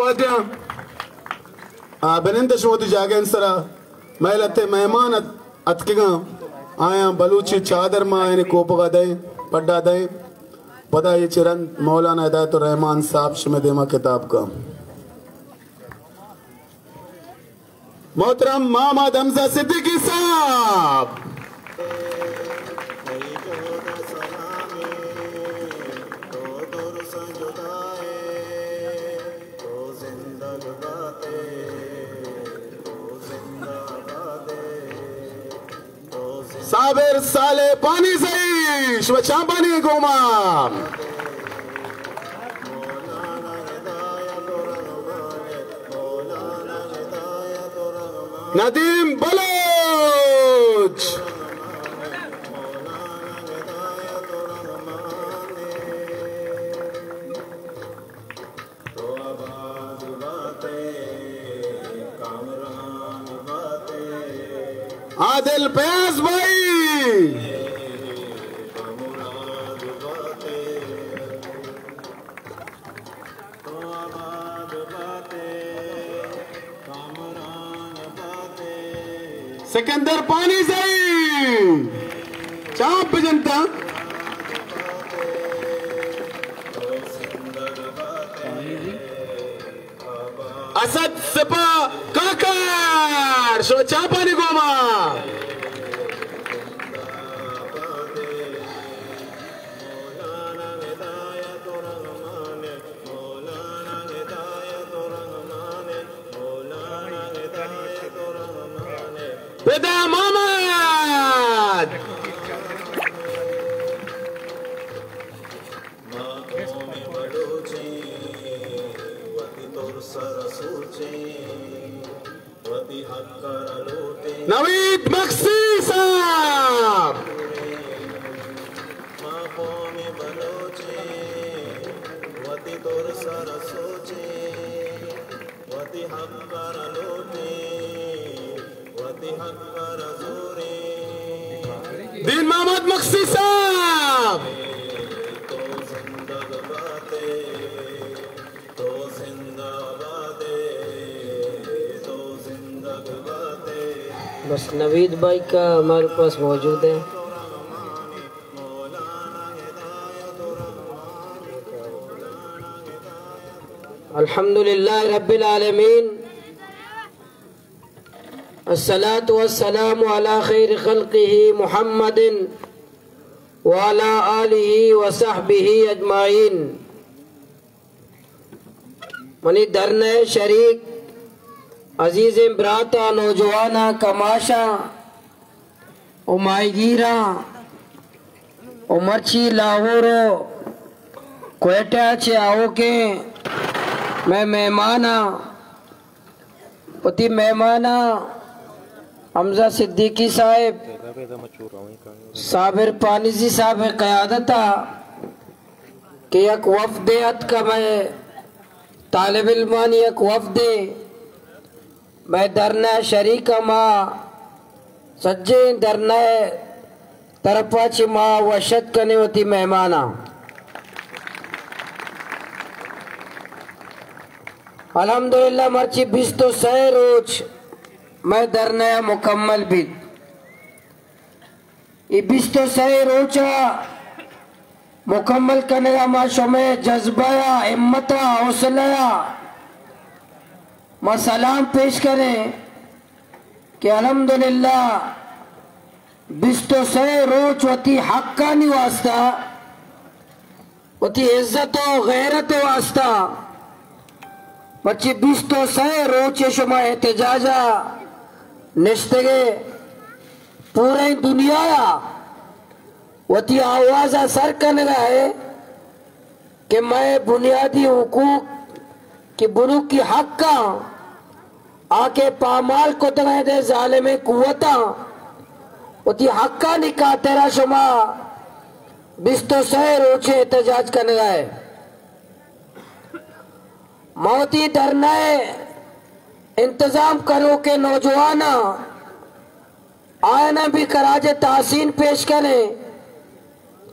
وادیاں، آ، بنند شما وتی جاگہانی سرا۔ مئے لہتے مہمان ات-، اتکگاں، آیاں بلوچی چادر ما آیانی کوپگا دئیں، پڈا دئیں۔ پدا اے چہ رند مولانا ہدایت الرحمان صاحب شمئے دیما خطاب کن۔ محترم محمد حمزہ صدیقی صاحب۔ صابر صالح پانیزئی، شما چاپانی گوما۔ ندیم بلوچ۔ عادل فیاض بھائی۔ سکندر پانیزئی، چاپ بجنتا۔ اسد سپاہ کاکڑ، شما چاپانی گوما۔ پدا محمد۔ نوید مکسی صاحب۔ دین محمد مکسی صاحب۔ بس نوید بھائی کا ہمارے پاس موجود ہے۔ الحمدللہ رب العالمین، الصلاة والسلام علی خیر خلقہ محمد وعلی آلہ وصحبہ اجمعین۔ منی دھرنا ءِ شریک عزیزیں براتاں، نوجواناں، کماشاں و ماہیگیراں و مرچی لاہور و کوئٹہ چہ آؤکیں مئے مہماناں، وتی مہماناں حمزہ صدیقی صاحب، صابر پانیزی صاحب ءِ قیادت ءَ کہ یک وفدے اتکہ، مئے طالب علمانی یک وفدے، مئے دھرنا ءِ شریک، ما سجیں دھرنا ءِ طرف ءَ چہ ما وش اتک کنیں وتی مہماناں۔ الحمدللہ مرچی بیست و سئے روچ مئے دھرنا مکمل بیت۔ اے بیست و سئے روچ ءَ مکمل کنگ ءَ ما شمئے جذبہ ءَ، ہمت ءَ، حوصلہ ءَ ما سلام پیش کنیں کہ الحمدللہ بیست و سئے روچ وتی حقانی واسطہ، وتی عزت و غیرت ءِ واسطہ مرچی بیست و سئے روچ شما احتجاج ءَ نشتگ ئے، پوریں دنیا ءَ وتی آواز ءَ سر کنگ ءَ ئے کہ مئے بنیادی حقوق کہ بنکی حقاں آ کہ پامال کتگ اَنت ظالمیں قوتاں، وتی حقانی خاطر ءَ شما بیست و سئے روچ احتجاج کنگ ءَ ئے۔ ما وتی دھرنا ءِ انتظام کنوکیں نوجواناں، آیاناں بھی خراج تحسین پیش کنیں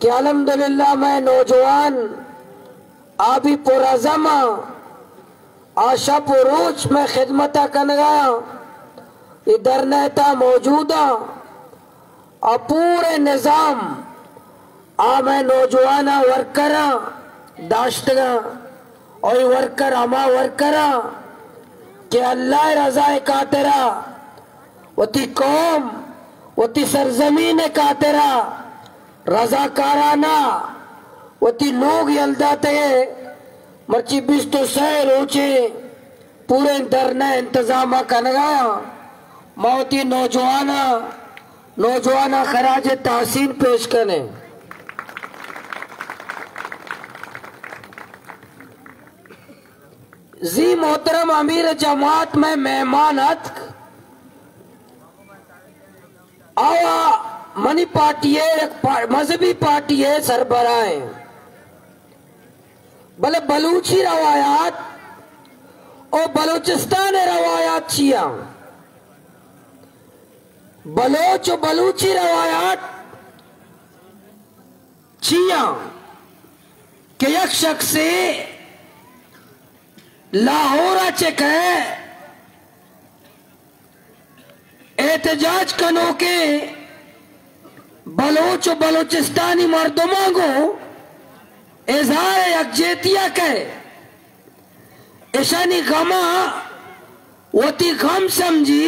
کہ الحمدللہ مئے نوجوان آ بھی پرعزم آں، آ شپ و روچ مئے خدمت ءَ کنگ ءَ آں، اے دھرنا ءِ تہا موجود آں۔ آ پورے نظام آ مئے نوجواناں ورکراں داشتگ آں، او اے ورکر ہما ورکراں کہ اللہ ءِ رضا ءِ خاطرا، وتی قوم، وتی سرزمین ءِ خاطرا رضاکارانہ وتی لوگ یل داتگ ءُ مرچی بیست و سئے روچے پوریں دھرنا ءِ انتظام ءَ کنگ ءَ آں۔ ما وتی نوجواناں، نوجواناں خراج تحسین پیش کنیں۔ زی محترم امیر جماعت مئے مہمان اتک، آ منی پارٹی ءِ یک پا-، مذہبی پارٹی ءِ سربراہ ایں، بلے بلوچی روایات او بلوچستان ءِ روایات چی آں؟ بلوچ و بلوچی روایات چی آں کہ یک شخصے لاہور ءَ چہ کئے احتجاج کنوکیں بلوچ و بلوچستانی مردماں گوں اظہار یکجہتی ءَ کئے، اشانی غم ءَ وتی غم سمجھی،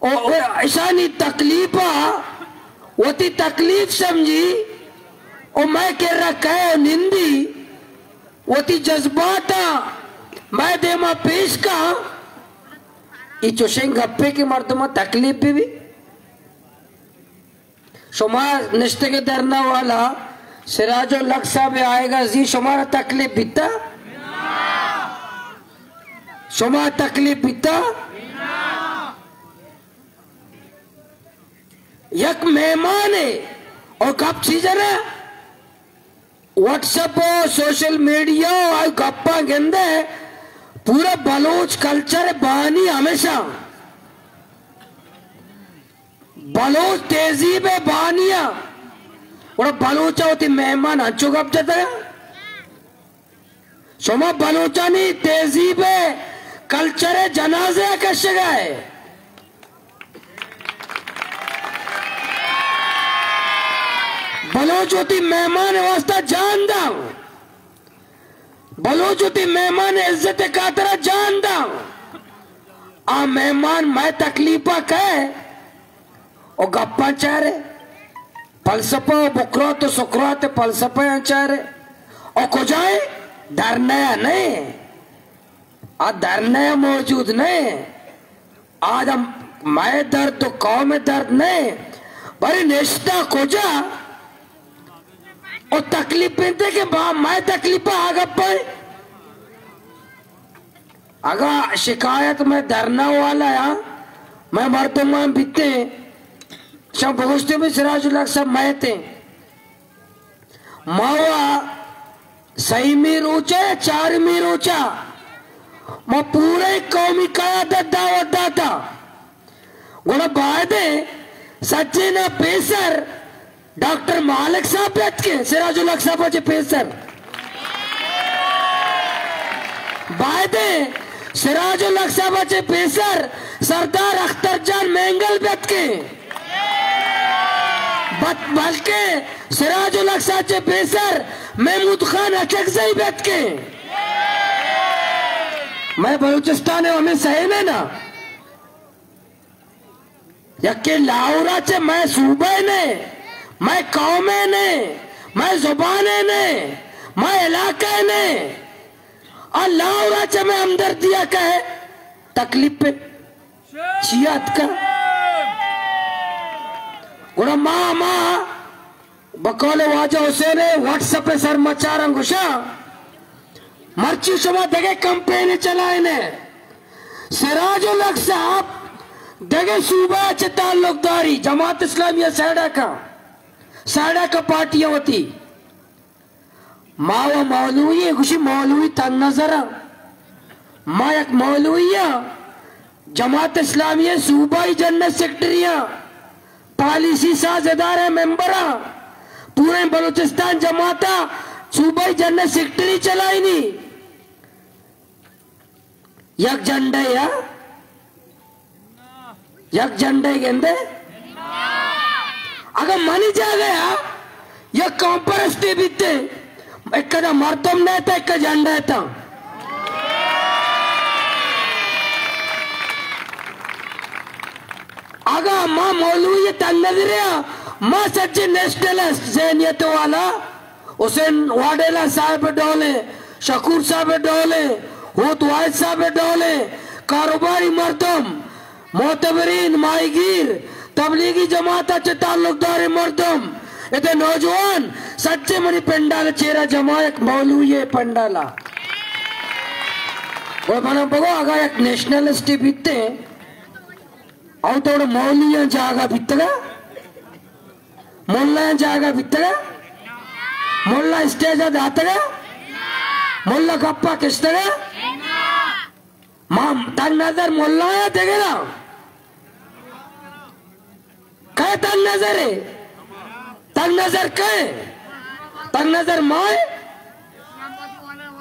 و، و اشانی تکلیف ءَ وتی تکلیف سمجھی، و مئے کرا کئے و نندی، وتی جذبات ءَ مئے دیما پیش کا۔ اے چوشیں گپے کہ مردماں تکلیف بہ بی۔ شما نشتگ دھرنا والا، سراج الحق صاحب آئیگا زی، شمارا تکلیف بیتا؟ شما تکلیف بیتا؟ یک مہمانے او گپ چی جنا؟ واٹس اپ و سوشل میڈیا و آئی گپاں گندے، پورا بلوچ کلچر بانی ہمیشہ بلوچ تہذیب ءِ بانی ءَ، گڑا بلوچ ءَ وتی مہمان انچو گپ جتگ ءَ؟ شما بلوچانی تہذیب ءِ کلچر ءِ جنازہ ءَ کشگ ءَ ئے۔ بلوچ وتی مہمان ءِ واسطہ جان داں۔ بلوچ وتی مہمان ءِ عزت ءِ خاطرا جان داں۔ آ مہمان مئے تکلیف ءَ کئے و گپاں چارے، فلسفہ و بکرات و سقراط ءِ فلسفہ آں چارے۔ او کجائیں؟ دھرنا ءَ نئے، آ دھرنا ءَ موجود نئے۔ آدم مئے درد و قوم ءِ درد نئے، بلے نشتہ کجا؟ او تکلیف انت کہ با-، مئے تکلیف آ گپا ایں۔ اگاں شکایت مئے دھرنا والا یا مئے مردماں بیتیں، شاں بگوشتے بھی سراج الحق صاحب مئیتیں۔ ما وا سئیمی روچ ءَ، چارمی روچ ءَ ما پورے قومی قیادت دعوت داتا۔ گڑا بایدیں سجینا پیسر ڈاکٹر مالک صاحب بیت کہ سراج الحق صاحب چہ پیسر۔ بایدیں سراج الحق صاحب چہ پیسر سردار اختر جان مینگل بیت کہ بت-، بلکہ سراج الحق صاحب چہ پیسر محمود خان اچکزئی بیت کہ مئے بلوچستان ءَ ہمیں سہیل ہے نا۔ یکے لاہور ءَ چہ مئے صوبہ ءَ نئے، مئے قوم ءَ نئے، مئے زبان ءَ نئے، مئے علاقہ ءَ نئے۔ آ لاہور ءَ چہ مئے ہمدردی ءَ کئے تکلیف پہ چیا اتکا؟ گڑا ما، ما بقول واجہ حسین ءِ واٹس اپ ءِ سرمچاراں گوشاں، مرچی شما دگہ کمپینے چلائینے۔ سراج الحق صاحب دگہ صوبہ چہ تعلق داری، جماعت اسلامی ءَ سائیڈا کا، سائیڈا کا پارٹی وتی۔ ما و مولوی گوشی مولوی تن نظر۔ ما یک مولوی آں، جماعت اسلامی ءِ صوبائی جنرل سیکرٹری آں، پالیسی ساز ادارہ ممبر آں، پوریں بلوچستان جماعت ءَ صوبائی جنرل سیکرٹری چلائینی۔ یک جھنڈے یا یک جھنڈے گندے۔ اگاں منی جاگہ ءَ یک قوم پرستے بیتے، اکدا مردم نہ تا، اکا جھنڈا تا۔ اگاں ما مولوی تنگ نظر ءَ، ما سچے نیشنلسٹ ذہنیت والا، حسین واڈیلا صاحب ڈولیں، شکور صاحب ڈولیں، ہوت واحد صاحب ڈولیں، کاروباری مردم، معتبرین، ماہیگیر، تبلیغی جماعت ءَ چہ تعلق داریں مردم، ادے نوجوان، سچے منی پنڈال چیرا جمع یک مولوی پنڈالا۔ وہ بنا بگو اگا یک نیشنلسٹ بیتے، او توڑ مولویاں جاگہ بیتگا؟ ملا جاگہ بیتگا؟ ملا اسٹیج داتگا؟ ملا گپا کشتگا؟ ما تنگ نظر ملا یا دگرا؟ کئے تنگ نظر ہے؟ تنگ نظر کئے؟ تنگ نظر مائے؟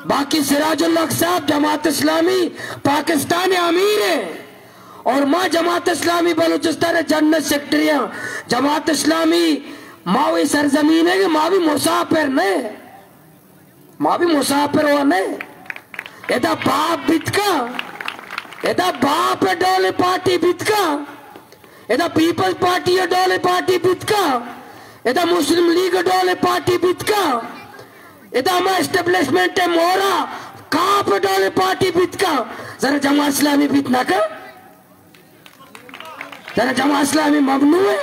باقی سراج الحق صاحب جماعت اسلامی پاکستان امیر ہیں اور ما جماعت اسلامی بلوچستان جنرل سیکرٹری ہیں۔ جماعت اسلامی ما وی سرزمین ہے کہ ما بھی مسافر نہیں، ما بھی مسافر ہوا نہیں۔ ادا باپ بیتکا، ادا باپ ڈول پارٹی بیتکا، ادا پیپلز پارٹی ڈول پارٹی بیتکا، ادا مسلم لیگ ڈول پارٹی بیتکا، ادا ہما اسٹیبلشمنٹ مورا کاپ ڈول پارٹی بیتکا، ذرا جماعت اسلامی بیت نہ کا، ذرا جماعت اسلامی ممنوع ہے۔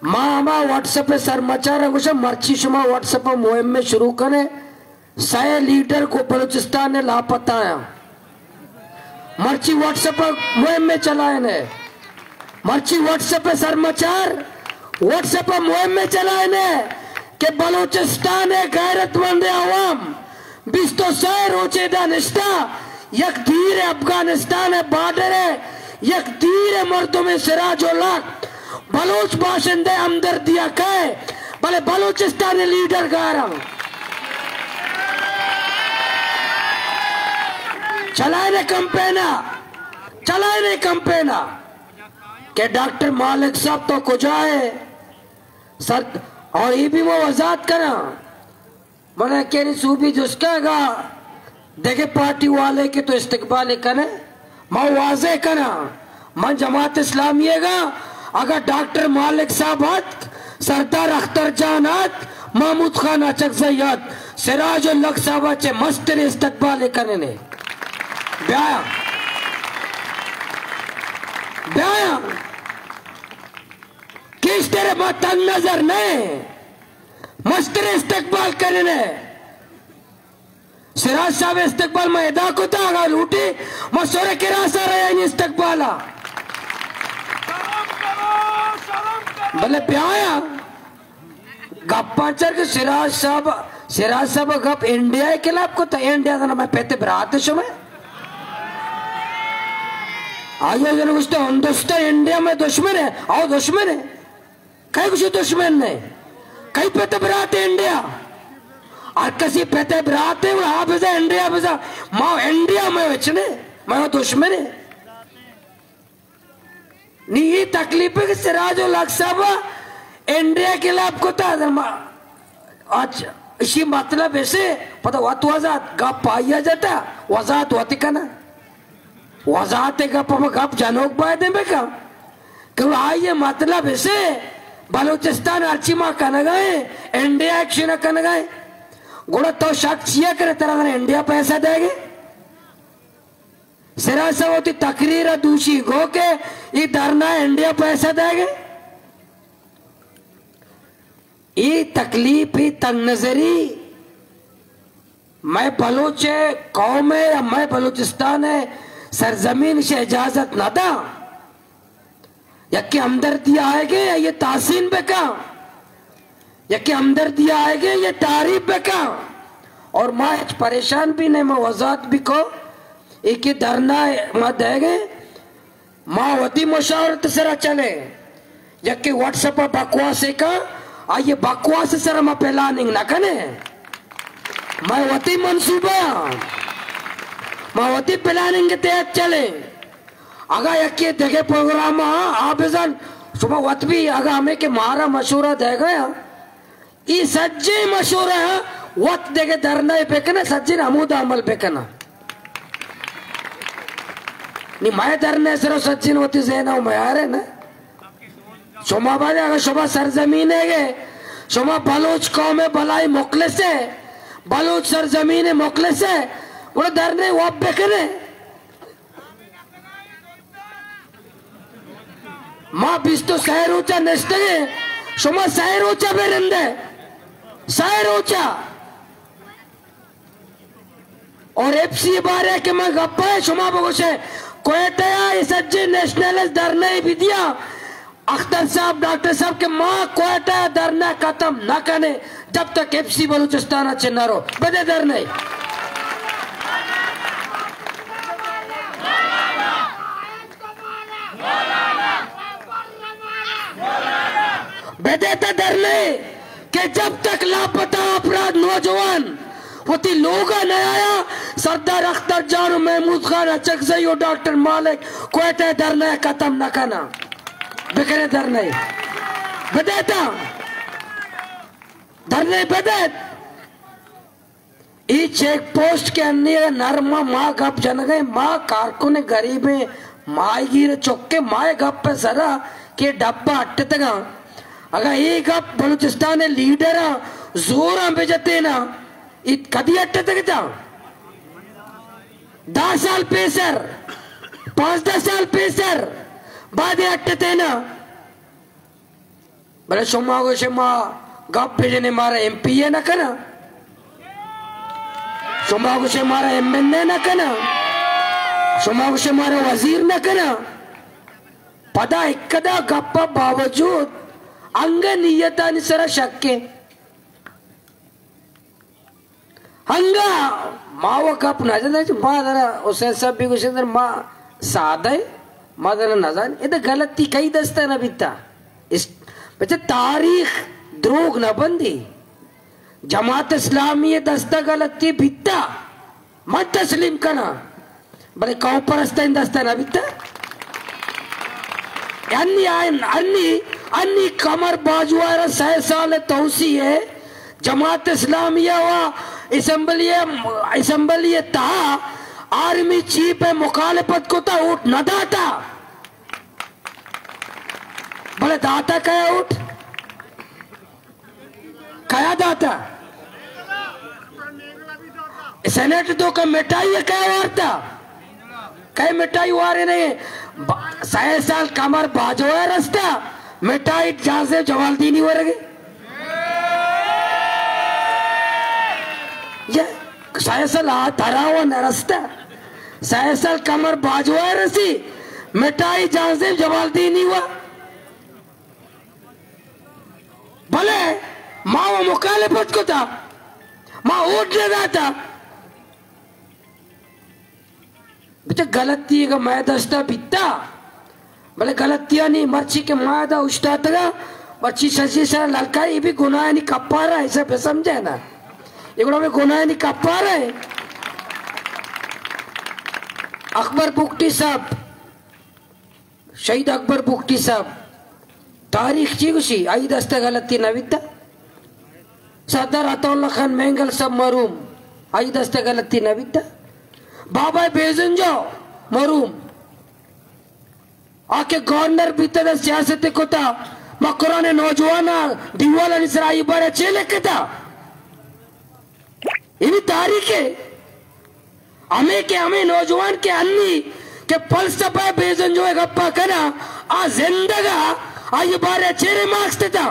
ما ہما واٹس ایپ سرمچار گوشا، مرچی شما واٹس ایپ مہم شروع کنے، سئے لیڈر کو بلوچستان نے لاپتہ آیا۔ مرچی واٹس ایپ مہم میں چلائیں ہے۔ مرچی واٹس ایپ سرمچار واٹس ایپ مہم میں چلائیں ہے کہ بلوچستان غیرت مند عوام بیست و سئے روچے دا نشتہ، یک دیر افغانستان بارڈر، یک دیر مردم سراج الحق بلوچ باشندہ ہمدردی ءَ کئے، بلے بلوچستان لیڈر گاراں۔ چلائنے کمپینا، چلائنے کمپینا کہ ڈاکٹر مالک صاحب تو کجا ہے؟ سر، اور یہ بھی میں وضاحت کراں۔ من کہ صوبی جسکا گا دگہ پارٹی والے کہ تو استقبال کنے، ما واضح کنا، من جماعت اسلامی گا، اگر ڈاکٹر مالک صاحب ات، سردار اختر جان ات، محمود خان اچکزئی ات، سراج الحق صاحب چہ مستر استقبال کنے نے۔ بیایا، بیایا، کشتر ما تنگ نظر نہ۔ مستر استقبال کرنے۔ سراج صاحب استقبال ما ادا کتا، اگا لوٹی ما سر کراسا رہے استقبالا۔ بلے بیایا گپاں چر کہ سراج صاحب، سراج صاحب گپ انڈیا خلاف کتا، انڈیا دنا میں پتے برات شمے۔ آئیو جن گوشتے ہندوستان انڈیا میں دشمن ہے، او دشمن ہے۔ کئی گوشی دشمن نے؟ کئی پت برات انڈیا؟ ہر کسی پت برات ہے، آ بزا انڈیا بزا۔ ما انڈیا میں وچنے، ما دشمن ہے۔ نی یہ تکلیف ہے کہ سراج الحق صاحب انڈیا خلاف کتا، اگر ما، اچھا، اسی مطلب اسے، پتہ وقت وضاحت، گپ آیا جتا، وضاحت وقت کنا۔ وضاحت گپ ہم گپ جنوک باید بکن کہ آئی مطلب اسے بلوچستان ہرچی ما کنگائیں، انڈیا ایکشن کنگائیں۔ گڑا تو شک چیا کرے ترا انڈیا پیسہ دے گے؟ سرا سا وتی تقریر دوشی گو کہ یہ دھرنا انڈیا پیسہ دے گے؟ ای تکلیف، ای تنگ نظری مئے بلوچ قوم ء یا مئے بلوچستان ء سرزمین ش اجازت نہ دا۔ یکے ہمدردی آئیگے، آئی تحسین بکا، یکے ہمدردی آئیگے، یہ تعریف بکا۔ اور ما ہچ پریشان بھی نہیں، ما وضاحت بھی کو، ایک دھرنا ما دے گئے، ما وتی مشاورت سرا چلے، یکے واٹس ایپ بکواس کا، آئیے بکواس سر ما پلاننگ نہ کنے۔ مئے وتی منصوبہ آں، ما وتی پلاننگ ءِ تحت چلیں۔ اگاں یکے دگہ پروگرام آں، آ بزن، شما وت بھی اگاں ہمے کہ مارا مشورہ دئیگ ءَ آں، اے سجیں مشورہ وت دگہ دھرنا ءَ بکن ءُ سجیں ہمودا عمل بکن۔ نی مئے دھرنا ءِ سرا سجیں وتی ذہن ءَ میار ءَ نا۔ شما باید اگاں شما سرزمین ءِ گے، شما بلوچ قوم ءِ بلائی مخلص ءِ، بلوچ سرزمین ءِ مخلص ءِ، گڑا دھرنا ءَ واب بکن ئے۔ ما بیست ءُ سئے روچ ءَ نشتگیں، شما سئے روچ ءَ بہ رند ئے، سئے روچ ءَ۔ اور ایف سی بارے کہ من گپ ءَ، شما بگوش ئے، کوئٹہ ءَ اے سجیں نیشنلسٹ دھرنا ءَ بہ دیاں، اختر صاحب، ڈاکٹر صاحب، کہ ما کوئٹہ ءَ دھرنا ختم نہ کنیں جب تک ایف سی بلوچستان ءَ چہ نہ رو۔ بدے دھرنا ءَ۔ بدے تا دھرنا ءَ کہ جب تک لاپتہ افراد نوجوان وتی لوگ ءَ نہ آیا، سردار اختر جان ءُ محمود خان اچکزئی ءُ ڈاکٹر مالک کوئٹہ ءَ دھرنا ءَ ختم نہ کناں۔ بکن ئے دھرنا ءَ۔ بدے تا دھرنا ءَ بدے۔ اے چیک پوسٹ کہ انی نرم ما گپ جنگ ءَ، ما کارکن غریبیں ماہیگیر چکے، ما اے گپ ءِ سرا کہ ڈبہ اٹتگاں، اگاں اے گپ بلوچستان ءِ لیڈراں زوراں بہ جتیناں، اے کدی اٹتگ اتاں؟ دہ سال پیسر، پانزدہ سال پیسر، بعد اٹتیناں۔ بلے شما گوشے ما گپ بجنے، مارا ایم پی اے نہ کنا، شما گوشے مارا ایم این اے نہ کنا، شما گوشے مارا وزیر نہ کنا۔ پدا اکدا گپ باوجود انگہ نیتانی سرا شکیں۔ انگا ما و گپ نہ جنیں، ما در حسین صاحب بھی گوشے در ما سادہ ایں، ما در نہ زانیں۔ ادا غلطی کئی دستہ نہ بیتا؟ اس، بچہ تاریخ دروگ نہ بندی۔ جماعت اسلامی دستہ غلطی بیتا، من تسلیم کناں۔ بلے قوم پرستانی دست ء نہ بیتہ۔ انی آئین، انی، انی قمر باجوہ ء را سئے سال ء توسیع ء جماعت اسلامیہ و اسمبلی ء، اسمبلی ء تہا آرمی چیف ء مخالفت کتا، ووٹ نہ داتا۔ بلے داتا کئے ووٹ؟ کیا داتا؟ سینیٹ تو کا مٹائی ہے، کیا وارتا؟ کئے مٹائی وارے نہیں؟ با-، سئے سال قمر باجوہ ء رستا، مٹائی جہانزیب جمالدینی ورگے۔ یہ سئے سال آ ترا و نہ رستا۔ سئے سال قمر باجوہ ء رسی، مٹائی جہانزیب جمالدینی و بلے ما و مخالفت کتا، ما ووٹ نہ داتا۔ بچہ غلطی اگہ مئے دستا بیتا، بلے غلطیانی مرچی کہ ما ادا اوشتاتگا، مرچی ششی سر للکاری، یہ بھی گناہانی کپارہ ہے، اسے بسمجھے نا۔ یہ گناہ بھی گناہانی کپارہ ہے۔ اکبر بگٹی صاحب، شہید اکبر بگٹی صاحب، تاریخ چی گوشی؟ آئی دست ء غلطی نہ بیتا۔ سردار عطا اللہ خان مینگل صاحب مرحوم، آئی دست ء غلطی نہ بیتا۔ بابا بیزنجو مرحوم، آ کہ گورنر بیتا، دا سیاست کتا، مکران نوجوان دیوالانی سرا آئی بارے چے لکھتا؟ اے بھی تاریخ ہے۔ ہمے کہ ہمے نوجوان کہ انی کہ فلسفہ بیزنجو ء گپا کنا، آ زندگا، آئی بارے چیرے ماکس تتا۔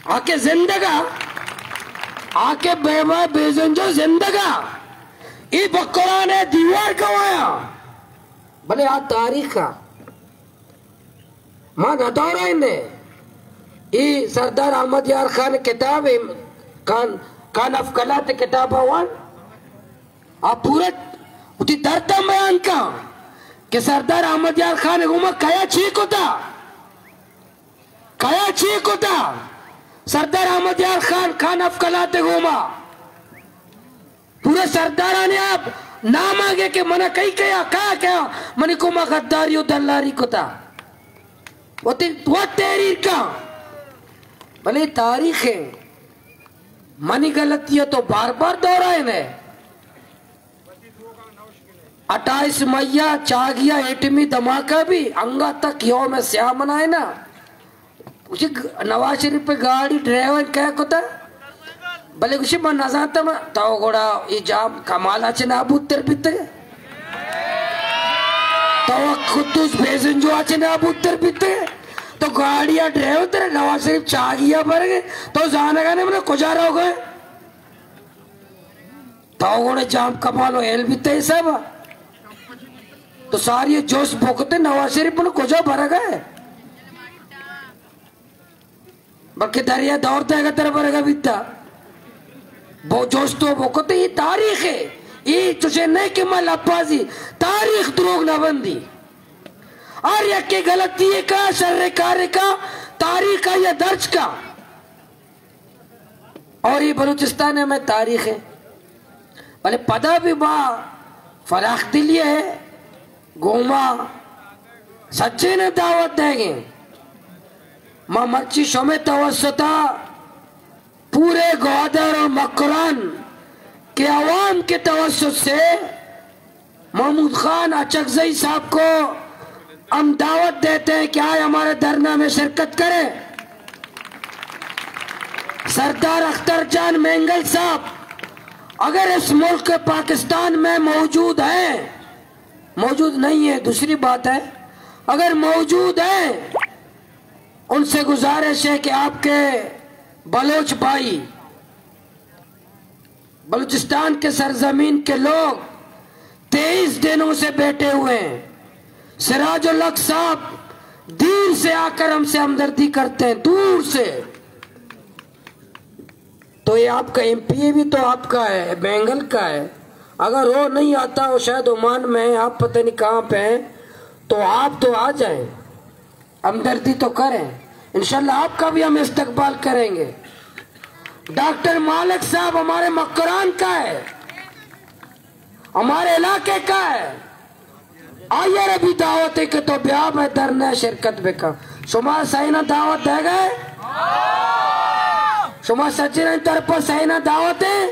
آ کہ زندگا، آ کہ بے-، بے-، بیزنجو زندگا۔ اے بکران ء دیوار گوایا۔ بلے آ تاریخ ء ما نہ دورائیں۔ اے سردار احمد یار خان کتاب ء، کان، کان آف کلات کتاب ء وان۔ آ پورا وتی درد ء بیان کن کہ سردار احمد یار خان ء گوما کیا چی کتا۔ کیا چی کتا؟ سردار احمد یار خان، خان اف کلات ءِ گوما پورے سردارانی آپ نام آگے کہ منا کئی کیا، کیا کیا، منی گوما غداری و دلاری کتا۔ وتی وت تحریر کا، بلے تاریخ ہے، منی غلطی ہے تو بار بار دہرائے نے۔ اٹھائیس مئی ءَ چاگی ءَ ایٹمی دھماکہ بھی، انگا تک یوم سیاہ منائے نا۔ اسی گ-، نواز شریف پہ گاڑی ڈرائیور کیا کتا؟ بلے گوشی من نزانتا من۔ تو گڑا یہ جام کمال اچ نابود تر بیتے۔ تو قدوس بیزنجو اچ نابود تر بیتے۔ تو گاڑی ءَ ڈرائیور تر نواز شریف چاگی ءَ برگے۔ تو زانگا نے من کجا رہو گئے؟ تو گڑے جام کمال و ہیل بیتے حساب۔ تو ساری جوش بکتے نواز شریف پہ کجا برگا ہے؟ بلکہ دریا دور دے گا تر برگا بیتا۔ بو جوش تو بکتے، یہ تاریخ ہے۔ یہ چوشے نہیں کہ میں لپازی، تاریخ دروغ نہ بندی۔ ہر یک کے غلطی کا، شر کار کا، تاریخ کا یا درج کا۔ اور یہ بلوچستان ءِ ہمے تاریخ ہے۔ بلے پدا بھی با فراخ دلی ہے، گوما سچے نے دعوت دے گے۔ ما مرچی شمے توسطا پورے گوادر اور مکران کے عوام کے توسط سے محمود خان اچکزئی صاحب کو ہم دعوت دیتے ہیں کہ آئے ہمارے دھرنا میں شرکت کریں۔ سردار اختر جان مینگل صاحب اگر اس ملک پاکستان میں موجود ہیں، موجود نہیں ہے دوسری بات ہے، اگر موجود ہیں ان سے گزارش ہے کہ آپ کے بلوچ بھائی بلوچستان کے سرزمین کے لوگ تئیس دنوں سے بیٹھے ہوئے ہیں۔ سراج الحق صاحب دور سے آ کر ہم سے ہمدردی کرتے ہیں، دور سے۔ تو یہ آپ کا ایم پی اے بھی تو آپ کا ہے، مینگل کا ہے۔ اگر وہ نہیں آتا، وہ شاید عمان میں ہے، آپ پتہ نہیں کہاں پہ ہیں، تو آپ تو آ جائیں۔ ہمدردی تو کریں، انشاءاللہ آپ کا بھی ہم استقبال کریں گے۔ ڈاکٹر مالک صاحب ہمارے مکران کا ہے، ہمارے علاقے کا ہے، آئیے بھی دعوت ہے کہ تو بیا میں دھرنا شرکت بکا۔ شما سائنا دعوت دے گئے؟ شما سجنانی طرف سائنا دعوت ہے؟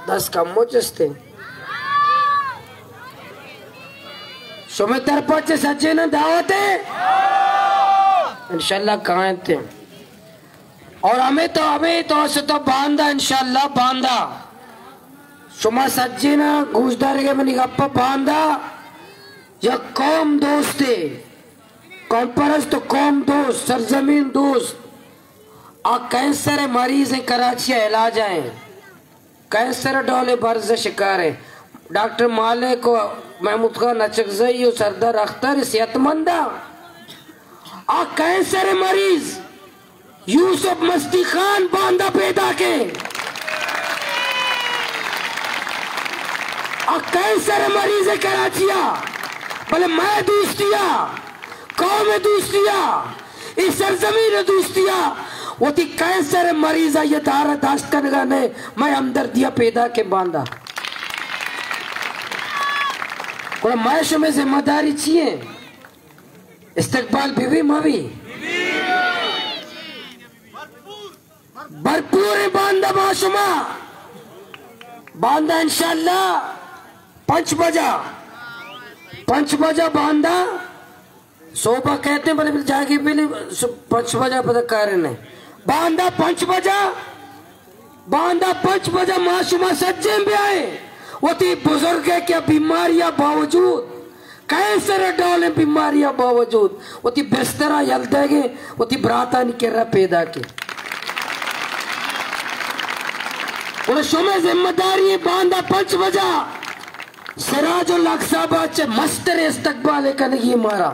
دست کم ہو چستے۔ شمے طرف چہ سجیناں دعوت ہے؟ انشاءاللہ کائنت۔ اور ہمیں تو، ہمیں تو است باندا، انشاءاللہ باندا۔ شما سجیناں گوشدارگے منی گپ، باندا یک قوم دوستے، قوم پرست، قوم دوست، سرزمین دوست۔ آ کینسر مریض ہیں، کراچی علاج ہیں۔ کینسر ڈولے برز شکار ہے۔ ڈاکٹر مالک و محمود خان اچکزئی و سردار اختر صحت مند آ۔ آ کینسر مریض یوسف مستی خان باندا پیدا کے۔ آ کینسر مریض کراچی آ، بلے مئے دوستی آ، قوم دوستی آ، اے سرزمین دوستی آ، وتی کینسر مریض آ یہ دار داشت کنگا نے، مئے ہمدردی آ پیدا کے باندا۔ گڑا مئے شمے ذمہ داری چی ہے؟ استقبال بی بی ما بی؟ بھرپور باندا ما شما۔ باندا انشاءاللہ پنچ بجا، پنچ بجا باندا۔ صوبہ کہتے ہیں بلے جاگی پہ نہیں، پنچ بجا پتہ کارے نہیں۔ باندا پنچ بجا، باندا پنچ بجا ما شما سجیں بیائے۔ وتی بزرگ ہے کہ بیماری باوجود، کینسر ڈولیں بیماری باوجود وتی بسترا یل دے گے، وتی براتانی کرا پیدا کے۔ اور شمے ذمہ داری ہے باندا پنچ بجا سراج الحق صاحب چہ مستر استقبال کنگی مارا۔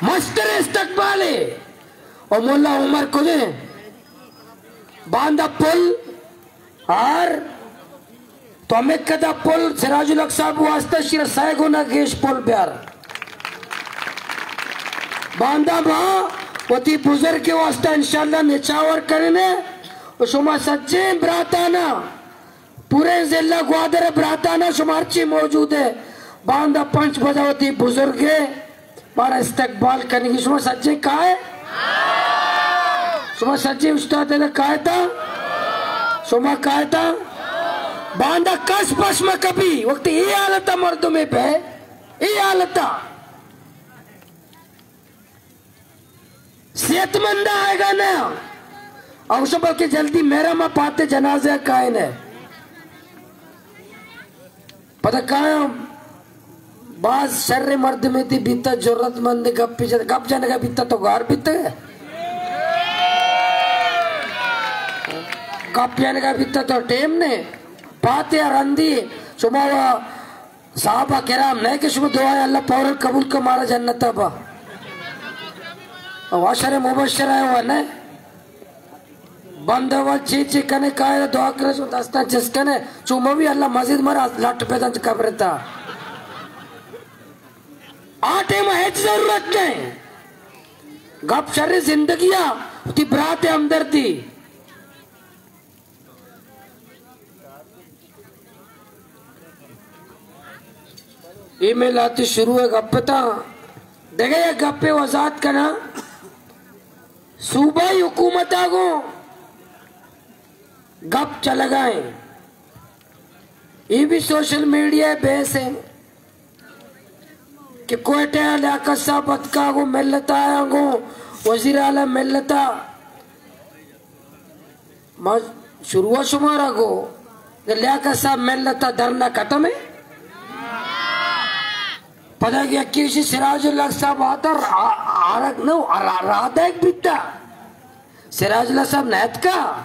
مستر استقبال ہے۔ او مولا عمر کجے؟ باندا پل آر تو ہمیں کدا پل سراج الحق صاحب واسطہ شیر سائے گنا گیش پل بیار۔ باندا ما وتی بزرگ ءِ واسطہ انشاءاللہ نچاور کنیں و شما سجیں براتانا، پوریں ضلع گوادر ءِ براتانا، شما ہرچی موجود ئے، باندا پنچ بجا وتی بزرگ ءِ مارا استقبال کنگی۔ شما سجیں کائے؟ شما سجیں استاد ادا کائتا؟ شما کائتا؟ باندا کس پش مہ کپی، وقت اے حالتا مردمے بے، اے حالتا صحت مند آئیگا نہ۔ او شو بلکہ جلدی میرا ما پاتے جنازہ کائنے۔ پدا کایا باز شر مردمے تئی بیتا، جرات مند گپی جن، گپ جنگا بیتا تو گار بیتے۔ گپ جنگا بیتا تو ٹیم نے۔ پاتے رندی شما و صحابہ کرام نہ کہ شما دعا اللہ پورا قبول کن مارا جنتا با۔ او عشر مبشرہ و نہ۔ بندہ و چی چی کنے کائے دعا کرے، شو دستاں چست کنے، چو موی اللہ مزید مارا لٹ بدنت قبر تا۔ آ ٹائم ہچ ضرورت نہیں۔ گپ شر زندگی آ، وتی برات ہمدردی۔ اے مئے لہتے شروع ءِ گپ اتاں۔ دگہ یک گپے وضاحت کناں۔ صوبائی حکومت ءَ گوں گپ چلگا ایں۔ اے بھی سوشل میڈیا ءِ بحث ایں کہ کوئٹہ ءَ لیاقت صاحب اتکا گوں ملت ءَ، آیاں گوں وزیر اعلی ملت ءَ ما شروع ءَ شمارا گو، لیاقت صاحب ملت ءَ دھرنا ختم ہے۔ پدا کہ یکی ایشی سراج الحق صاحب آتا را-، آرگ نو، را-، رادگ بیتا۔ سراج الحق صاحب نیتکا،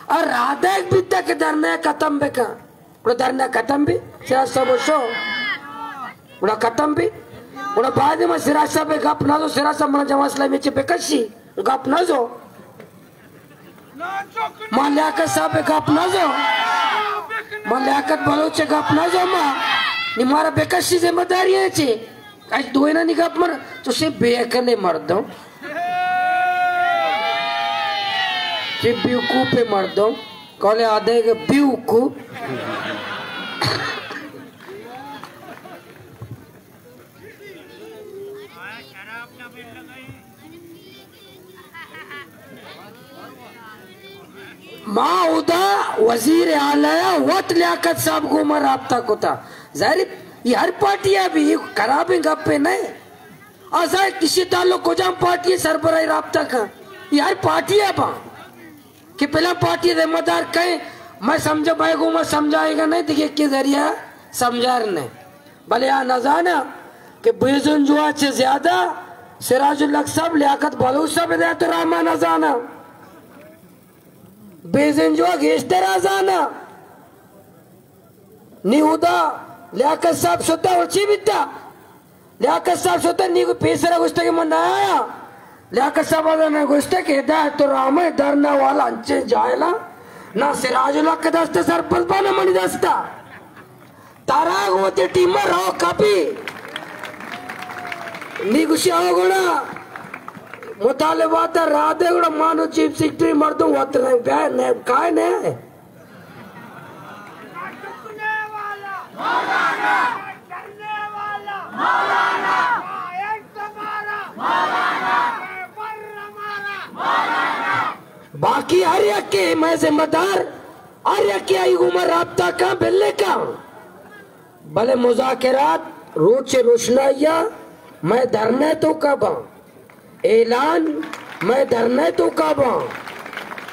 اور رادگ بیتا کہ دھرنا ختم بکن۔ گڑا دھرنا ختم بی، سراج صاحب شو۔ گڑا ختم بی۔ گڑا بعد ما سراج صاحب گپ نہ دو، سراج صاحب منا جماعت اسلامی چے بکشی، گپ نہ دو۔ ما لیاقت صاحب ءِ گپ نہ زو، ما لیاقت بلوچ ءِ گپ نہ زو، ما نی مارا بکشی ذمہ داری ہے چے؟ اچ دوئینانی گپ مر، تو سے بے عقل مردم، چے بیوقوف مردم، کولے آدے کہ بیوقوف۔ ما اودا وزیر اعلی ءَ وت لیاقت صاحب گوں ما رابطہ کتا۔ ظاہر ہے، یہ ہر پارٹی ءَ بھی یہ خرابیں گپے نہ۔ آ ظاہر کسی تعلق کجام پارٹی سربراہ رابطہ کا، یہ ہر پارٹی ءَ با۔ کہ پلاں پارٹی ذمہ دار کئے، میں سمجھا بھائی گوں میں سمجھائے گا نہیں، دیکھیے کے ذریعہ سمجھار نہیں۔ بلے آ نزانا کہ بیزن جوا چے زیادہ سراج الحق صاحب، لیاقت بلوچ صاحب ہدایت الرحمان نزانا۔ بیزن جوا گیشتر آزانا۔ نی اودا لیاقت صاحب شتا اور چی بیتا؟ لیاقت صاحب شتا نی کو پیسرا گوشتا کہ من نہ آیا۔ لیاقت صاحب آزا نہ گوشتا کہ ہدایت الرحمن دھرنا والا انچے جاہلا۔ نہ سراج الحق دست سرپد با نہ منی دستا۔ ترا گوتے ٹیم رو کپی۔ نی گوشی آو گڑا مطالبات را دے گڑا مانو چیف سیکرٹری مردم وت رنگ بیا نے کائے نے۔ باقی ہر یکے مئے ذمہ دار، ہر یکے آئی گوما رابطہ کن، بلے کن۔ بلے مذاکرات روچ روشنائی ءَ مئے دھرنے توکا باں۔ اعلان مئے دھرنے توکا باں،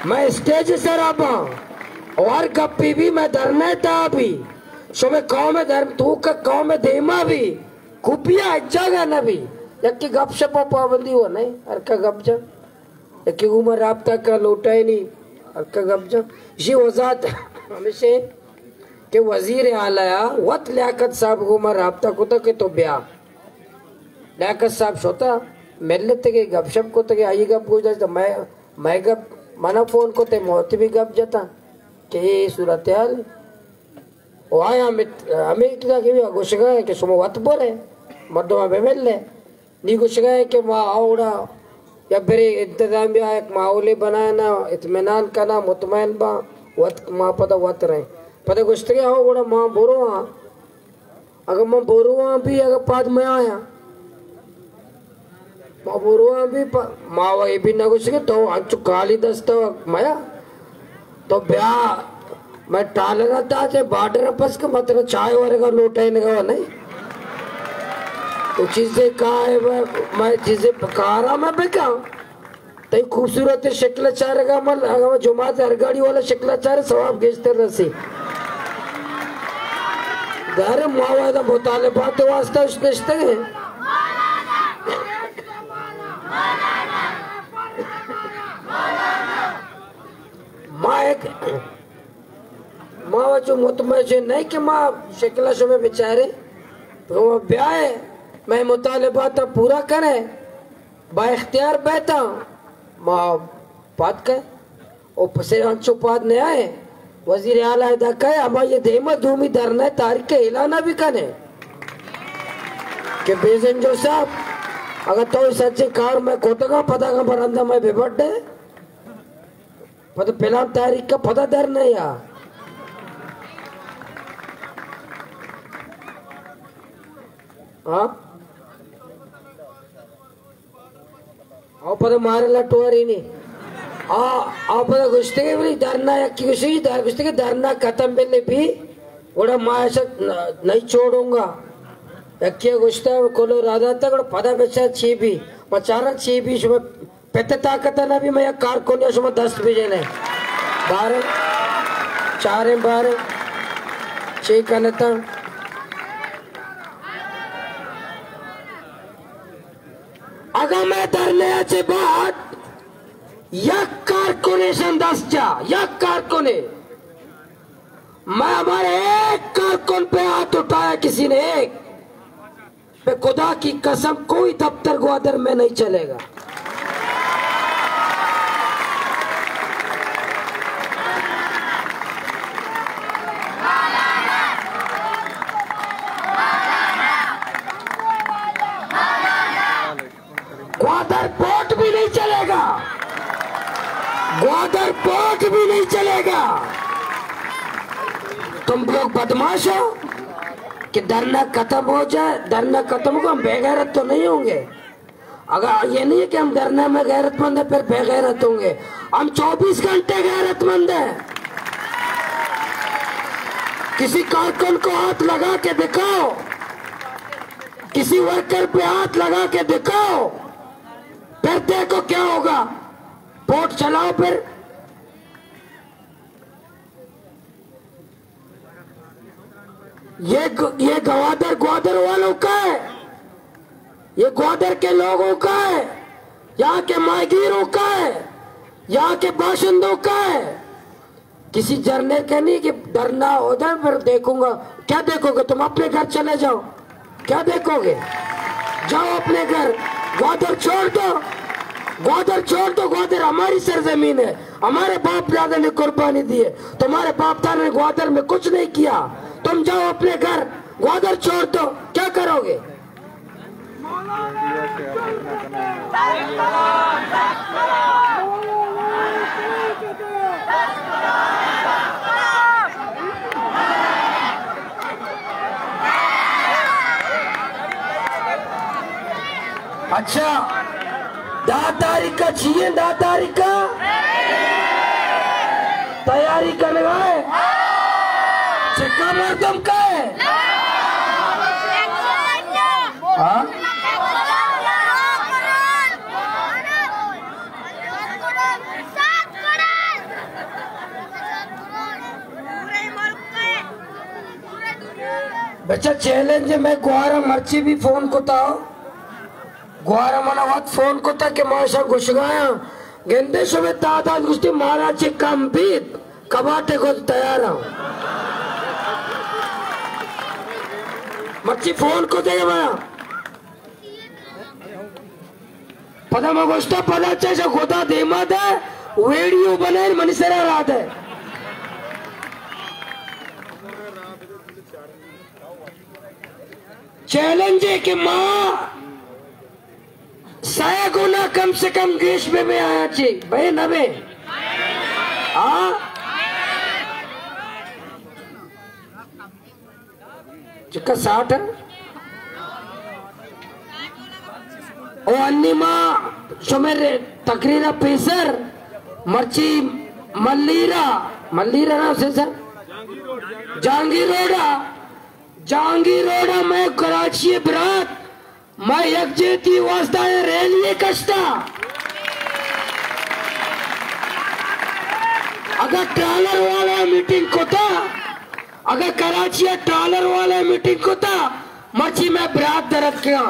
مئے اسٹیج سرا باں، او ہر گپے بی مئے دھرنے تہا بی، شمئے قوم دھرم توکا قوم دیما بی، کپیا ہچ جاگہ نہ بی، یکے گپ شپ ءَ پابندی ہو نہیں، ہر کا گپ جا، یکے گوما رابطہ کا لوٹائے نہیں، ہر کا گپ جا۔ یہ وضاحت ہمیشہ کہ وزیر اعلیٰ وت لیاقت صاحب گوما رابطہ کتا کہ تو بیا۔ لیاقت صاحب شتا، ملت کہ گپ شپ کتگ، آئی گپ گوش داشت، مئے، مئے گپ، منا فون کت، موت بھی گپ جتا کہ اے صورتحال۔ و آیا ہمیں، ہمیں کتا کہ گوشگا کہ شما وت برے، مردم بہ ملے۔ نی گوشگا ہے کہ ما اوڑا یا برے انتظامیہ یک ماحولے بنائینا، اطمینان کنا، مطمئن با، وت ما پدا وت رہے۔ پدا گوشتگے ہو گڑا ما برو ہاں، اگر من برو ہاں بھی، اگر پاد میں آیا، ما برو ہاں بھی، پ-، ما و اے بھی نہ گوشگے تو انچو کالی دستا میا۔ تو بیا، میں ٹالر ءَ دات ءَ بارڈر ءَ پس کہ مطلب چائے ورگا لوٹائینگا و نہیں۔ تو چیزے کا ہے، میں، میں چیزے کارا میں بکاں۔ تئی خوبصورت شکل چارگا من، اگر جماعت ہر گاڑی والا شکل چارے ثواب گیشتر رسی۔ در ما وعدہ مطالبات واسطہ اش نشتگے۔ ما ایک، ما وچو مطمئن چے نہیں کہ ما شکل شمے بچارے، تو بیائے، میں مطالبات پورا کرے، با اختیار بیتا، ما پاد کئے، او پسے انچو پاد نہ آئے، وزیر اعلیٰ ادا کئے، ہما یہ دیما دومی دھرنا تاریخ کے اعلان بھی کنے کہ بیزنجو صاحب، اگر تو سچے کار میں کوٹگا پدا گا برندہ میں بے بڈے، پدا پلان تاریخ کا پدا در نہیں آ۔ ہاں؟ او پدا مارا لٹواری نہیں۔ آ، آ پدا گوشتے کہ بلی دھرنا یکی گوشی، در-، گوشتے کہ دھرنا ختم بلے بھی، گڑا ما ایسا ن-، نہیں چھوڑوں گا۔ یکی گوشتا کلو رادا تا، گڑا پدا بچا چی بھی، پچارا چی بھی شما پت طاقت نہ بھی میں یک کارکن یا شما دست بجنے۔ بارے، چاریں بارے، چی کنتا؟ اگاں میں دھرنے چے بعد یک کارکنے شن دست جا، یک کارکنے، میں ہمارے ایک کارکن پہ ہاتھ اٹھایا کسی نے، ایک، پہ خدا کی قسم، کوئی دفتر گوادر میں نہیں چلے گا۔ گوادر پورٹ بھی نہیں چلے گا، گوادر پورٹ بھی نہیں چلے گا۔ تم لوگ بدمعاش ہو کہ دھرنا ختم ہو جائے، دھرنا ختم ہو، ہم بے غیرت تو نہیں ہوں گے۔ اگر یہ نہیں ہے کہ ہم دھرنا میں غیرت مند ہیں، پھر بے غیرت ہوں گے۔ ہم چوبیس گھنٹے غیرت مند ہیں۔ کسی کارکن کو ہاتھ لگا کے دکھاؤ، کسی ورکر پہ ہاتھ لگا کے دکھاؤ، پھر دیکھو کیا ہوگا۔ پورٹ چلاؤ پھر۔ یہ گ-، یہ گوادر، گوادر والوں کا ہے، یہ گوادر کے لوگوں کا ہے، یہاں کے ماہیگیروں کا ہے، یہاں کے باشندوں کا ہے۔ کسی جرنیل کا نہیں کہ دھرنا ادھر پر دیکھوں گا۔ کیا دیکھو گے؟ تم اپنے گھر چلے جاؤ۔ کیا دیکھو گے؟ جاؤ اپنے گھر۔ گوادر چھوڑ دو، گوادر چھوڑ دو۔ گوادر ہماری سرزمین ہے، ہمارے باپ دادا نے قربانی دی ہے۔ تمہارے باپ دادا نے گوادر میں کچھ نہیں کیا۔ تم جاؤ اپنے گھر، گوادر چھوڑ دو۔ کیا کرو گے؟ اچھا، دہ تاریخ کا چیئے، دہ تاریخ کا تیاری کرنے گئے۔ چکا مردم کا ہے؟ ہاں؟ بچہ چیلنج، میں گوارا مرچی بھی فون کتا، گوارا منا وقت فون کتا کہ ما شا گشگایا گندے شمے تعداد گشتی مارا چے کم بیت۔ کباٹے گوز تیار ہاں۔ مرچی فون کو دے منا۔ پدا ما گوشتا پدا چش خدا دیما دے ویڈیو بنائیں منی سرا را دے۔ چیلنج ہے کہ ما سئے گنا کم سے کم گیش بہ بے آیا چی، بے نہ بے؟ ہاں؟ چکا ساٹھ؟ او انی ما شمے تقریر پیسر مرچی ملیرا، ملیرا نا سے سر؟ جہانگیر روڈا، جہانگیر روڈا میں کراچی برات، میں یکجہتی واسطہ اے ریلی کشتا۔ اگر ٹرالر والا میٹنگ کتا، اگر کراچی ء ٹرالر والا میٹنگ کتا، مرچی میں برات درد کیا۔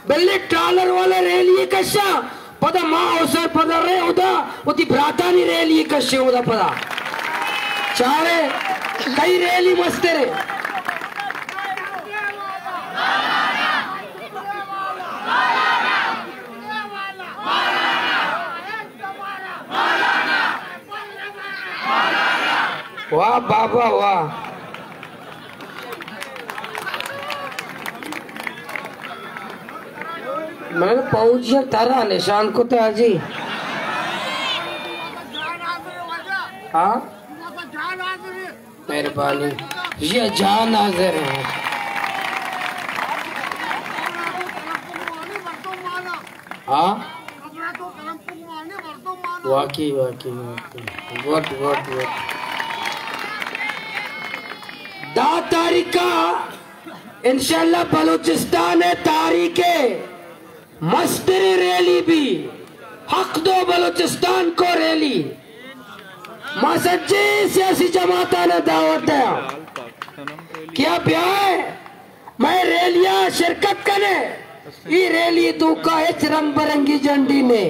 بلے ٹرالر والا ریلی کشا، پدا ما اوسر پدا رے ادا، وتی براتانی ریلی کشے ادا پدا۔ چارے، کئی ریلی مسترے؟ واہ بابا واہ۔ من پوجی ترا نشان کتا جی۔ ہاں؟ مہربانی۔ یہ جان حاضر ہیں۔ ہاں؟ واقعی، واقعی، واقعی۔ Good, good, good. دہ تاریخ ء انشاءاللہ بلوچستان ء تاریخ ء مستریں ریلی بی، حق دو بلوچستان کو ریلی۔ ما سجیں سیاسی جماعتاں دعوت دیاں کہ آ بیائے، مئے ریلیا شرکت کنے۔ ای ریلی توکا ہچ رنگ برنگی جنڈی نے،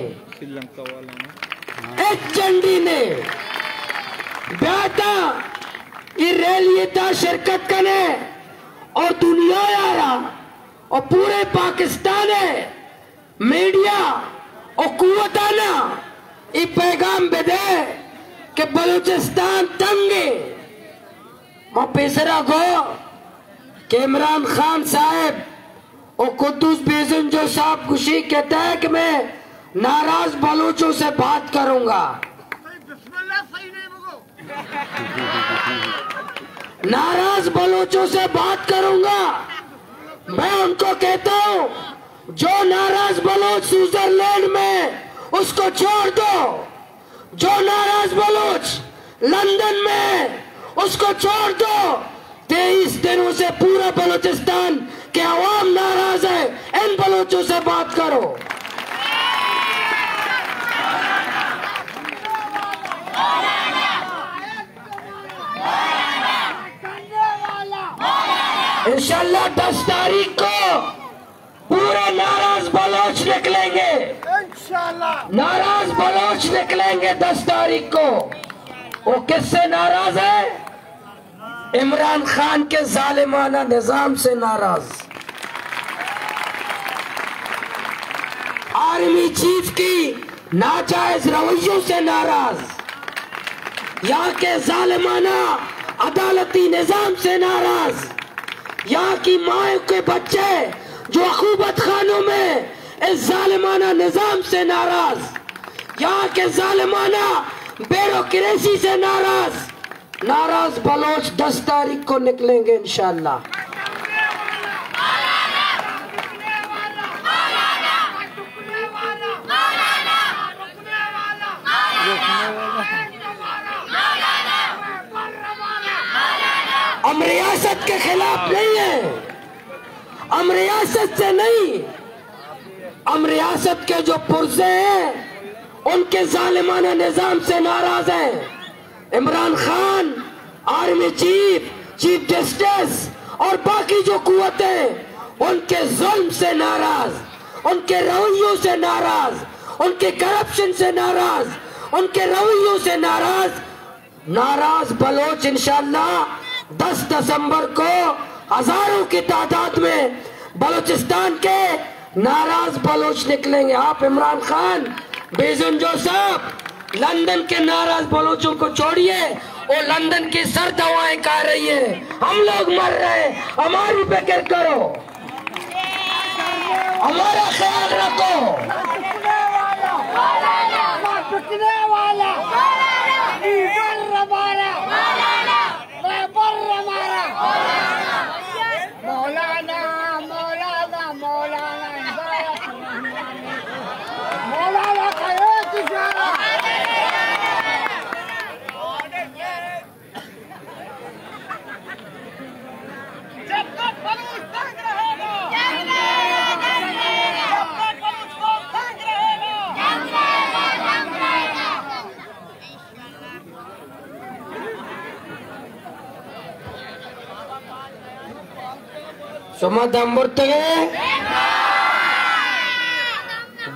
ہچ جنڈی نے۔ بیاتا ای ریلی تا شرکت کنے اور دنیا یارا اور پورے پاکستان ہے میڈیا و قوتانا ای پیغام بدے کہ بلوچستان تنگ ہے۔ ما پیسرا گو کہ عمران خان صاحب و قدوس بیزنجو صاحب گوشی کہتا ہے کہ میں ناراض بلوچوں سے بات کروں گا۔ ناراض بلوچوں سے بات کروں گا۔ میں ان کو کہتا ہوں، جو ناراض بلوچ سوئٹزرلینڈ میں، اس کو چھوڑ دو۔ جو ناراض بلوچ لندن میں، اس کو چھوڑ دو۔ تئیس دنوں سے پورا بلوچستان کے عوام ناراض ہے، ان بلوچوں سے بات کرو۔ انشاءاللہ دس تاریخ کو پورے ناراض بلوچ نکلیں گے، ناراض بلوچ نکلیں گے دس تاریخ کو۔ وہ کس سے ناراض ہے؟ عمران خان کے ظالمانہ نظام سے ناراض، آرمی چیف کی ناجائز رویوں سے ناراض، یہاں کے ظالمانہ عدالتی نظام سے ناراض، یہاں کی ماں کے بچے جو عقوبت خانوں میں اس ظالمانہ نظام سے ناراض، یہاں کے ظالمانہ بیوروکریسی سے ناراض۔ ناراض بلوچ دس تاریخ کو نکلیں گے انشاءاللہ۔ ہم ریاست کے خلاف نہیں ہیں، ہم ریاست سے نہیں، ہم ریاست کے جو پرزے ہیں، ان کے ظالمانہ نظام سے ناراض ہیں۔ Imran Khan, army chief, chief justice اور باقی جو قوتیں، ان کے ظلم سے ناراض، ان کے رویوں سے ناراض، ان کے کرپشن سے ناراض، ان کے رویوں سے ناراض۔ ناراض بلوچ انشاءاللہ دس دسمبر کو ہزاروں کی تعداد میں بلوچستان کے ناراض بلوچ نکلیں گے۔ آپ عمران خان، بیزنجو صاحب، لندن کے ناراض بلوچوں کو چھوڑیے، وہ لندن کی سرد ہوائیں کھا رہی ہے، ہم لوگ مر رہے ہیں، ہماری فکر کرو، ہمارا خیال رکھو۔ پکنے والا، بر مارا، میں بر مارا۔ مولانا، مولانا، مولانا، مولانا کا ایک اشارہ۔ جب تک بلوچ تنگ رہے گا، جب تک بلوچ قوم تنگ رہے گا۔ شما دم برتگ ئے؟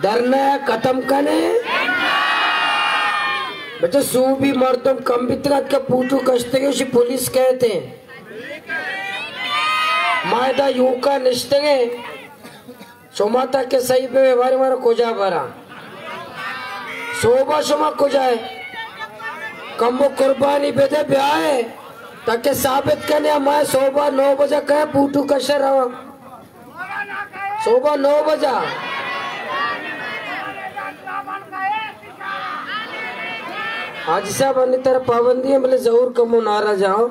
دھرنا ختم کن ئے؟ بچہ، سوبی مردم کم بیتگ ات کہ پوٹو کشتگ ئے، شی پولیس کئیت ئے۔ ما ادا یوکا نشتگ ئے۔ شما تا کہ صحیح بہ بارے مارا کجا برا؟ صوبہ شما کجا ئے؟ کمو قربانی بدے بیائے، تاکہ ثابت کنے ما صوبہ نو بجہ کئے پوٹو کشے رواں۔ صبح نو بجہ۔ حاجی صاحب، انی تر پابندی ایں، بلے ظہور کمو ناراض آں۔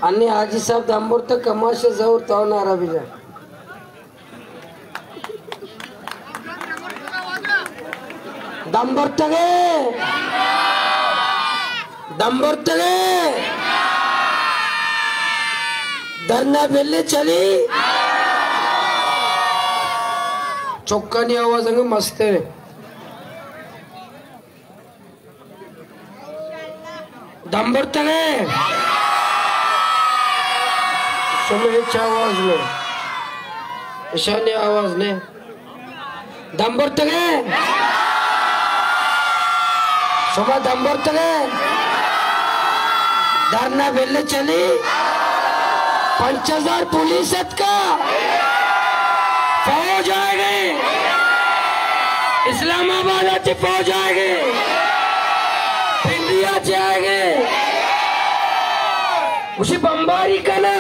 انی حاجی صاحب دم برتگ، کماش ظہور تو نارا بجا۔ دم برتگ ئے؟ دم برتگ ئے؟ دھرنا بلے چلی؟ چکانی آواز انگہ مست ئے۔ دم برتگ ئے؟ شمئے ہچ آواز نہ، اشانی آواز نہ۔ دم برتگ ئے؟ شما دم برتگ ئے؟ دھرنا بلے چلی؟ پنچ ہزار پولیس اتکا، فوج آئے گئے، اسلام آباد چہ فوج آئے گئے، پنڈیا چہ آئے گئے، گوشی بمباری کنا،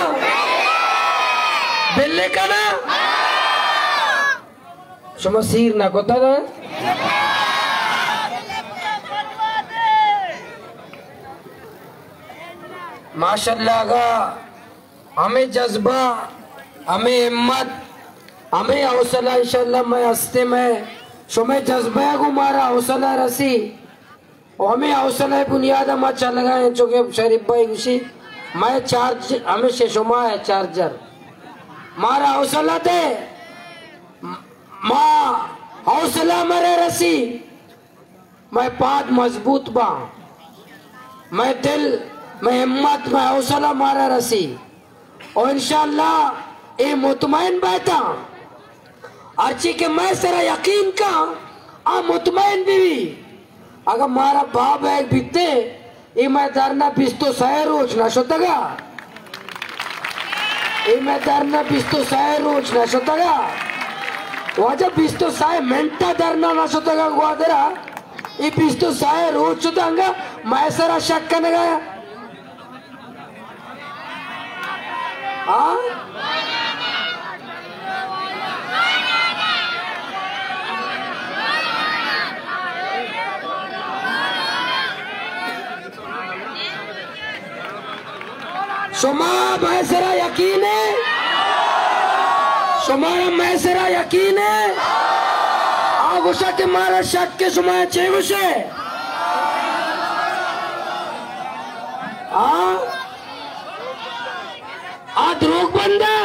بلے کنا۔ شما سیر نہ کتگ؟ ماشاءاللہ، اگا ہمے جذبہ، ہمے ہمت، ہمے حوصلہ انشاءاللہ مئے ہستے، مئے شمئے جذبہ گوں مارا حوصلہ رسی۔ و ہمے حوصلہ بنیاد ما چلگا ہیں، چونکہ شریف بھائی گوشی، مئے چارج ہمیشہ شما ہے چارجر۔ مارا حوصلہ دے، ما حوصلہ مرے رسی۔ مئے پاد مضبوط باں، مئے دل، مئے ہمت، مئے حوصلہ مارا رسی۔ و انشاءاللہ اے مطمئن بیتاں، ہرچی کہ مئے سرا یقین کاں، آ مطمئن بی بی۔ اگاں مارا باب ایک بیتے، اے مئے دھرنا بیست و سئے روچ نہ شتگا۔ اے مئے دھرنا بیست و سئے روچ نہ شتگا۔ واجہ بیست و سئے منٹا دھرنا نہ شتگا گوادرا۔ اے بیست و سئے روچ شتگا، مئے سرا شک کنگا۔ ہاں؟ شما مئے سرا یقین ہے؟ شمارا مئے سرا یقین ہے؟ آ گوشا کہ مارا شک ہے، شما چے گوشے؟ آ؟ آ دروگ بندہ؟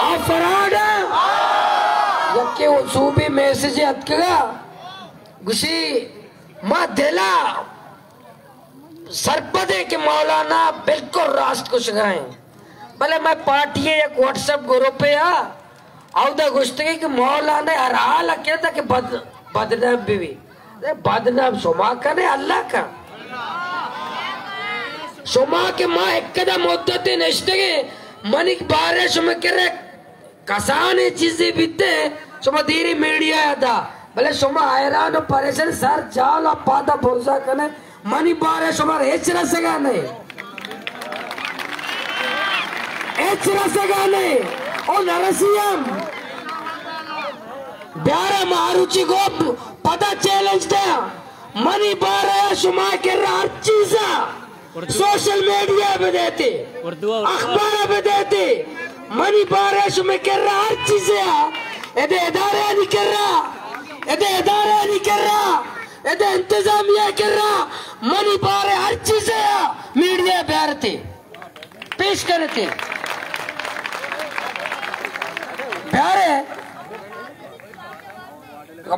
آ فراڈ؟ یکے اصوبی میسج اتکگا، گوشی، ما دلا سرپدیں کہ مولانا بالکل راست گوشگا ایں، بلے مئے پارٹی ء یک واٹس ایپ گروپے آ، اودا گوشتگی کہ مولانا ہر حال ء کیت کہ بد، بدنام بہ بی۔ اے بدنام شما کنے، اللہ کن؟ شما کہ ما یک کدا مدتے نشتگیں، منی بارے شما کرے کسانیں چیزے بیتے، شما دیری میڈیا ء دا، بلے شما حیران و پریشان، سر جال ء پادا برزا کنے، منی بارے شما ہچ رسگا نہیں۔ ہچ رسگا نہ، او نہ رسی ہم۔ بیارے ماروچی گوپ پدا چیلنج دیا، منی بارہ شما کرا ہر چیزا، سوشل میڈیا بدیتے، اخبار بدیتے، منی بارہ شما کرا ہر چیزا، ادے ادارہانی کرا، ادے ادارہانی کرا، ادے انتظامیہ کرا، منی بارہ ہر چیزا میڈیا بیارتے، پیش کرتے۔ بیارے،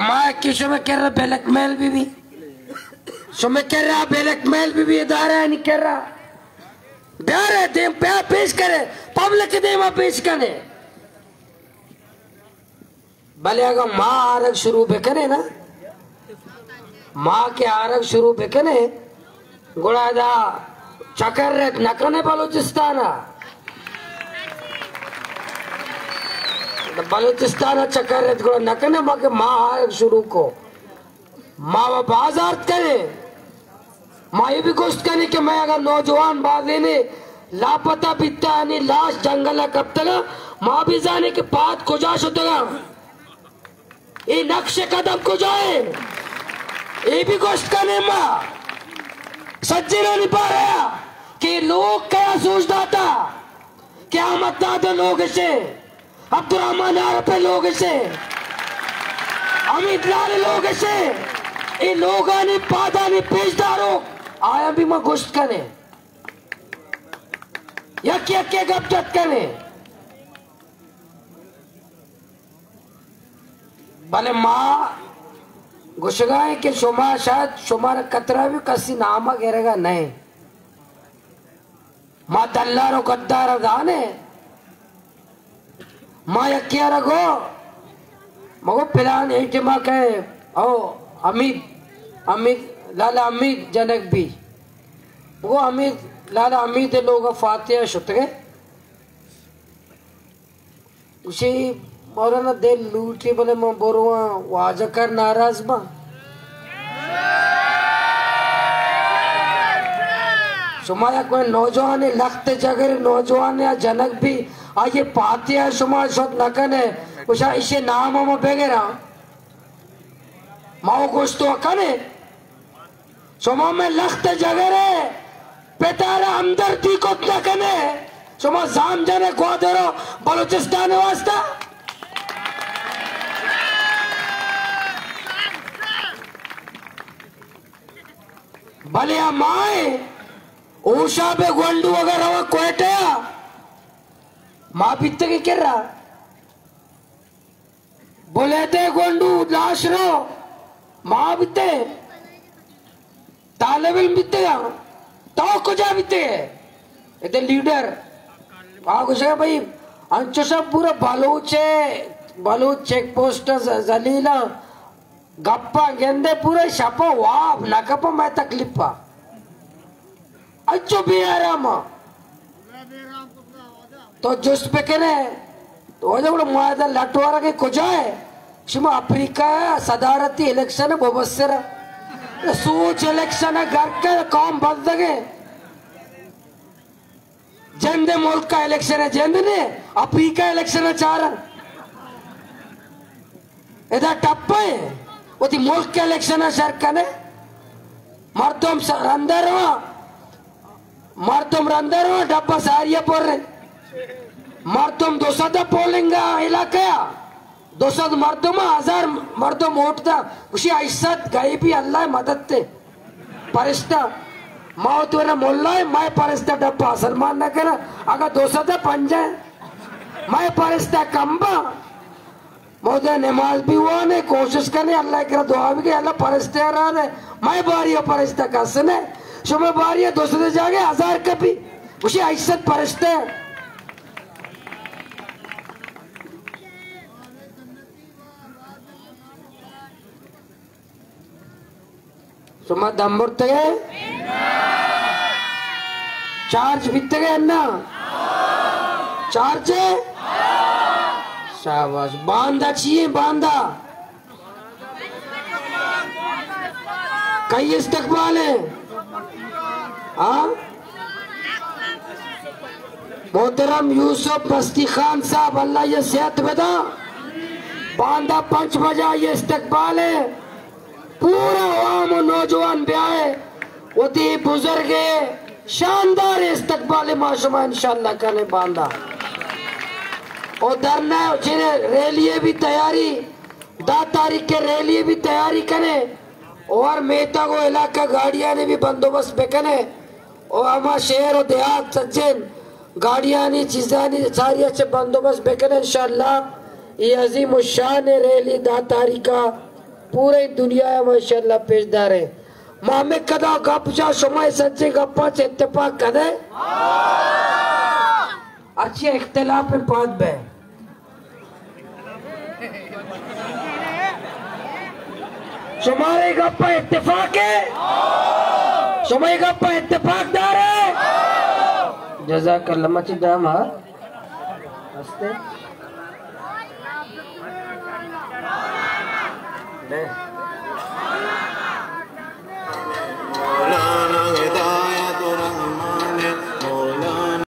ما کہ شما کرا بلیک میل بی بی، شما کرا بلیک میل بی بی ادارہانی کرا۔ بیارے دیم پیا پیش کرے، پبلک دیما پیش کرے۔ بلے اگاں ما آرگ شروع بکنیں نا، ما کہ آرگ شروع بکنیں، گڑا ادا چکر رد نہ کنے بلوچستان ء۔ بلوچستان ء چکر رد گڑا نہ کنے، ما کہ ما آرگ شروع کو۔ ما و باز آرت کنے۔ ما اے بھی گوشت کنے کہ مئے اگر نوجوان بازینے لاپتہ بیتا، یعنی لاش جنگل ء کپتگا، ما بھی زانے کہ پاد کجا شتگا۔ اے نقش قدم کجا ہے؟ اے بھی گوشت کنے ما سجنانی بارہ کہ لوگ کیا سوچ داتا کہ احمد داد لوگ سے، عبدالرحمن عارف لوگ سے، حمید لال لوگ سے، اے لوگانی پادانی پیش دارو، آیا بھی ما گوشت کنے، یک یک گپ جت کنے۔ بلے ما گوشگا ایں کہ شما شاید شمارا قطرہ بھی کسی نام گرگا نہ ایں۔ ما دلار و غدار زانے۔ ما یکیارا گو، مگو پلان اے ٹیما کہ او حمید، حمید، لالا حمید جنک بی۔ مگو حمید، لالا حمید لوگ فاتحہ شتگے۔ گوشی، مولانا دل لوٹی، بلے من برواں، واجہ کر ناراض باں۔ شما یک کوئی نوجوان لخت جگر نوجوان یا جنک بھی آئیے پاتی ہے، شما شد نہ کنے، گوشا ایشی نام ہم بگرا۔ ما گوشت تو کنے۔ شما مئے لخت جگر ء پتارا ہمدردی کت نہ کنے، شما زام جنے گوادر و بلوچستان واسطہ۔ بلے ہمائے اوشاب گونڈو اگر روا کوئٹہ، ما بیتگی کرا۔ بلیدے گونڈو لاش رو، ما بیتے، طالب علم بیتے گا، تو کجا بیتے؟ ادے لیڈر۔ آ گوشے بھائی، انچو سب پورا بلوچ ہے، بلوچ چیک پوسٹ ز-، ذلیل، گپا گندے پورا شپا واب نہ کپا میں تکلیفا۔ اچو بے آرام۔ تو جست بکنے، تو واجہ گڑا معاہدہ لٹ ورگ کجا ہے؟ شما افریقہ ء صدارتی الیکشن ء مبصر ء۔ سوچ الیکشن ء گرک ء قوم بزگ ء۔ جند ملک ء الیکشن ء جند نے، افریقہ الیکشن ء چار۔ ادا ٹپ ء وتی ملک ء الیکشن ء شر کنے۔ مردم س-، رندہ رواں، مردم رندہ رواں، ڈبہ ساری ء پر انت۔ مردم دو سد ء پولنگ ء علاقہ ء، دو سد مردم ء، ہزار مردم ووٹ دا، گوشی ہشت سد غیبی اللہ ء مدد تے۔ پرشتہ، ما تو نا ملا ء، مئے پرشتہ ڈبہ سلمان نہ کنا، اگا دو سد ء پنجاہ ء، مئے پرشتہ کمبا۔ مودا نماز بھی وانے، کوشش کنے، اللہ کرا دعا بھی کہ اللہ پرشتہ را نے، مئے باری پرشتہ کس نے، شما باری دو سد جاگے ہزار کپی، گوشی ہشت سد پرشتہ۔ شما دم برتگ ئے؟ چارج بیتگ ئے نا؟ چارج ئے؟ شاباش۔ باندا چی ئے باندا؟ کئی استقبال ئے؟ ہاں؟ محترم یوسف مستی خان صاحب، اللہ یہ صحت بدا، باندا پنچ بجا یہ استقبال ہے، پورا عوام و نوجوان بیائے، وتی بزرگ شاندار استقبال ما شما انشاءاللہ کنے باندا۔ او درنا چنے ریلی بھی تیاری، دہ تاریخ کے ریلی بھی تیاری کنے، اور میتگ و علاقہ گاڑیانی بھی بندوبست بکنے، او ہما شہر و دیہات سجن گاڑیانی چیزانی ساری اچھے بندوبست بکنے انشاءاللہ۔ یہ عظیم الشان ریلی دہ تاریخ کا پورے دنیا میں انشاءاللہ پیش دارے۔ ما ہمیں کدا گپ جا شما سجے گپا چ اتفاق کنے؟ اچھے اختلاف پاد بے۔ شمارے گپ ء اتفاق ہے؟ شما اے گپ ء اتفاق دار ہے؟ جزاک اللہ۔ مچی دام ہا ہستے؟